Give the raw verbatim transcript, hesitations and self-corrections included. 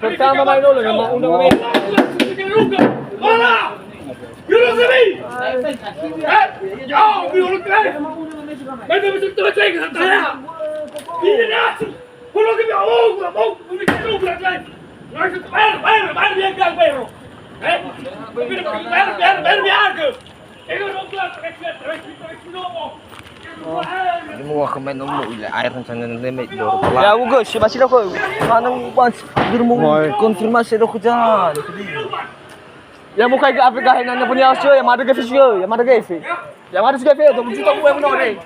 Pertama main dulu, nama undang. Ini mau ke main dulu, ile air rencana nanti main dulu. Ya, ugo, si masih aku. Mana uban, germu konfirmasi aku jalan. Ya, muka ke apa gah nanya punya sio, ya, mada gefe sio, ya, mada gefe. Ya, mada gefe, tu juta gue menore.